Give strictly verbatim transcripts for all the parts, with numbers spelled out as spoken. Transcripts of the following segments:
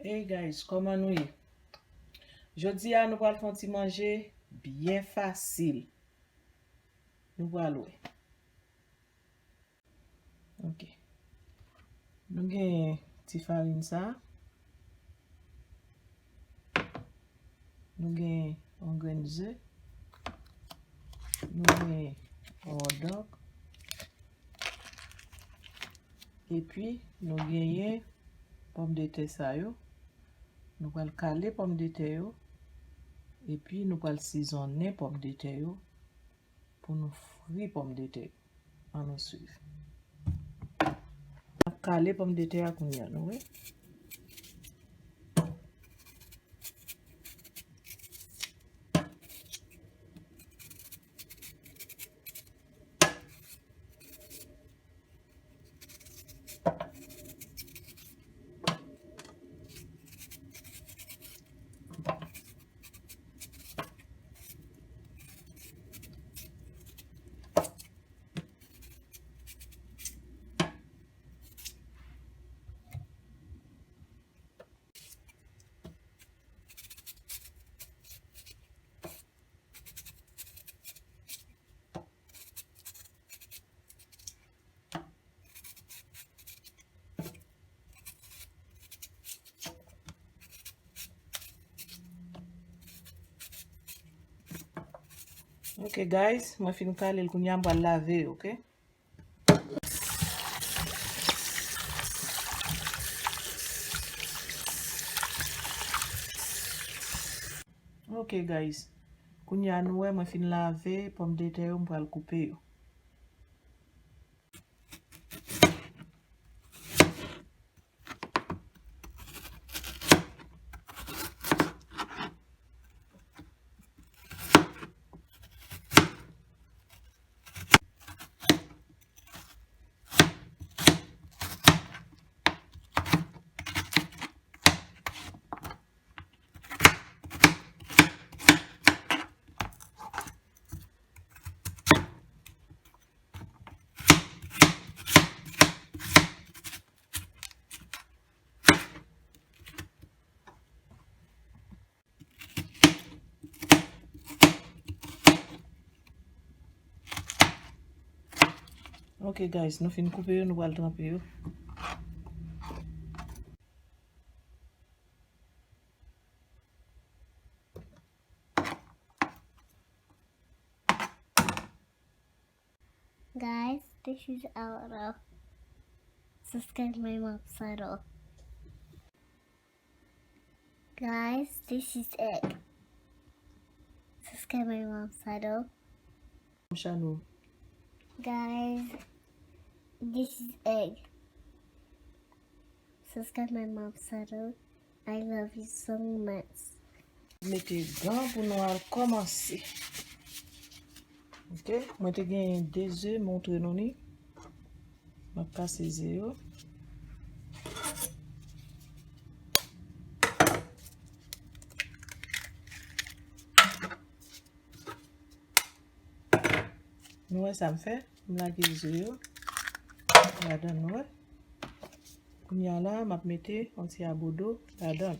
Hey guys, kòman nou ye? Jodi a nou pral fè yon ti manje byen fasil. Nou pral wè. Ok. Nou gen ti farin sa. Nou gen yon grenn ze. Nou gen hòdòk. Epi nou genyen pòmdetè sa yo. Nou pral kale pòmdetè yo. Epi nou pral sizonnen pòmdetè yo pou nou fri pòmdetè yo. Ann nou swiv. N ap kale pòmdetè a kounye a, nou wè. Ok guys, mwen fin kale l kounye a, m pral lave yo, ok? Ok guys, kounye a nou wè mwen fin lave pòmdetè yo, m pral koupe yo. Ok guys, nou fin koupe yo, nou pral tranpe yo. Guys, this is out of subscribe my mom's channel. Guys, this is egg. Subscribe my mom's channel. Channel. Guys, this is egg. Subscribe my mom's channel. I love you so much. Mete gan pou nou al kòmanse. Ok, mwen te genyen de ze, montre nou li. M ap kase ze yo. Nou wè sa m fè? M lage ze yo ladan, nou wè. Kounye a la, m ap mete yon ti abodo ladan.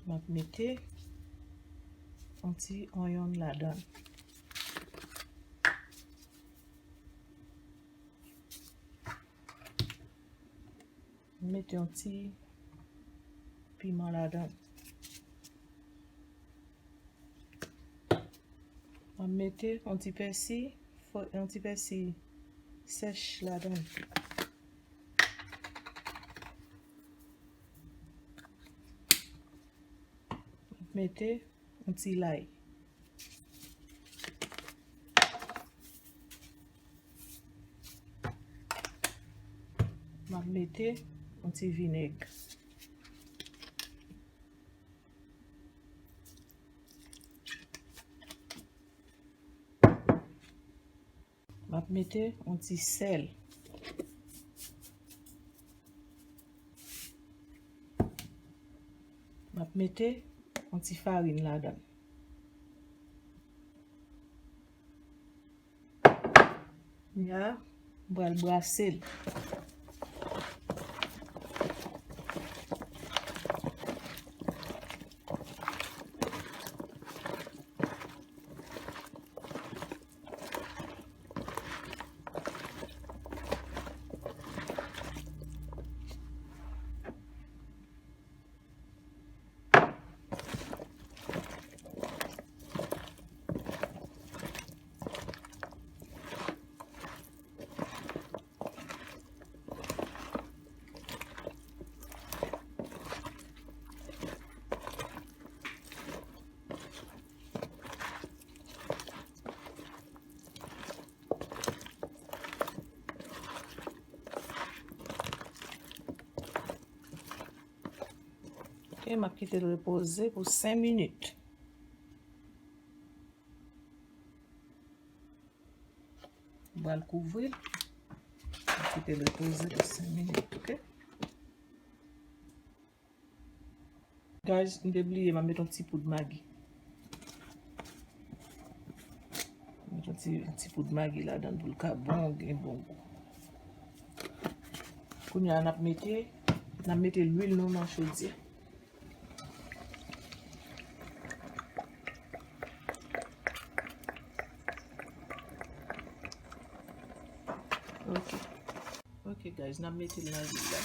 M ap mete yon ti onyon ladan. M mete yon ti piman ladan. M ap mete yon ti pèsi, fo-, yon ti pèsi sèch ladan. M ap mete yon ti lay. M ap mete yon ti vinèg. M ap mete yon ti sèl. M ap mete yon ti farin ladan. Ya, m pral brase l. Ok, m ap kite l repoze pou senk minit. M pral kouvri l. M kite l repoze pou senk minit, ok? Guys, m te bliye, m ap met yon ti poud Maggi. Met yon ti, ti poud Maggi ladan l pou l ka bon, gen bon gou. Kounye a, n ap mete, n ap mete lwil nou nan chodyè. Ok. Ok, guys, n ap mete l nan lwil la.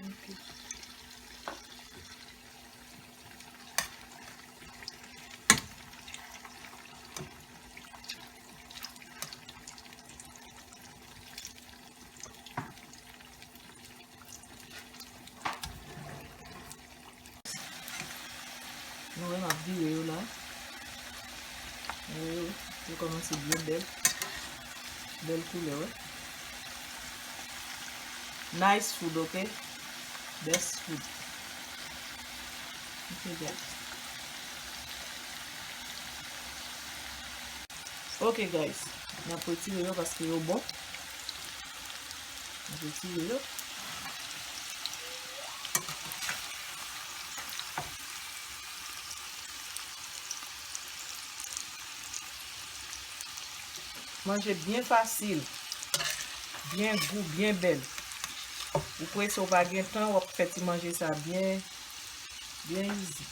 Ok. Nou wè m ap vire yo la. Wè yo, yo kòmanse byen bèl. Bèl koulè, wè. Nice food, ok? Best food. Ok, guys. Ok, guys. N ap retire yo paske yo bon. N ap retire yo. Manje byen fasil, byen gou, byen bèl. Ou prese, ou pa gen tan, w ap fè ti manje sa byen, byen easy.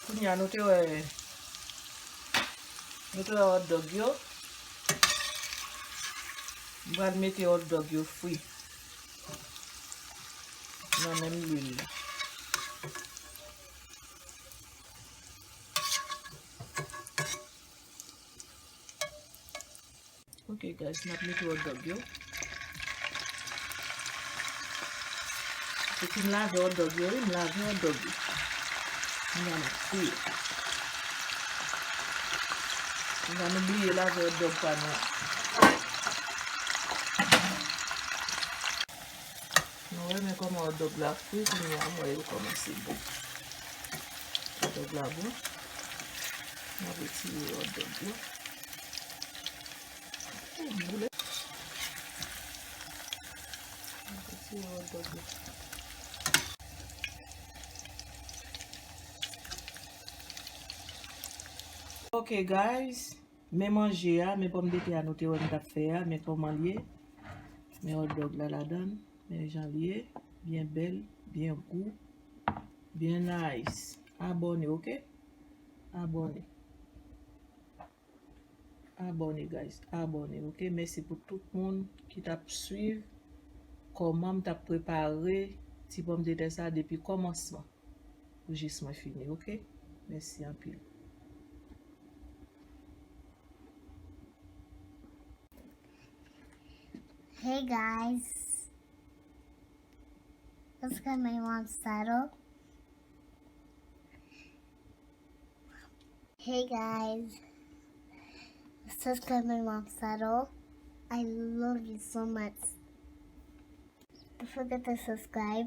Kounye a, nou te wè, nou te wè hot dog yo. M pral mete hot dog yo fri nan menm lwil la. Ok, guys, n ap mete hot dog yo. Epi m lave hot dog yo, wi, m lave hot dog yo. M nan fri yo. M nan bliye lave hot dog pa nou. Nou wè, men kòman hot dog la fri, kounye a m wè yo kòmanse bon. Hot dog la bon. M ap retire hot dog yo. Ou boule. M ap retire hot dog yo. Ok, guys. Men manje a, men pòmdetè a nou te wè m t ap fè a, men kòman l ye. Men hot dog la ladan l, men jan l ye, byen bèl, byen gou, byen nice. Abòne, ok? Abòne. Abòne, guys, abòne, ok? Mèsi pou tout moun ki t ap swiv kòman m t ap prepare ti pòmdetè sa depi kòmansman pou jis mwen fini, ok? Mèsi anpil. Hey guys, subscribe my mom's channel. Hey guys, subscribe my mom's channel. I love you so much. Don't forget to subscribe,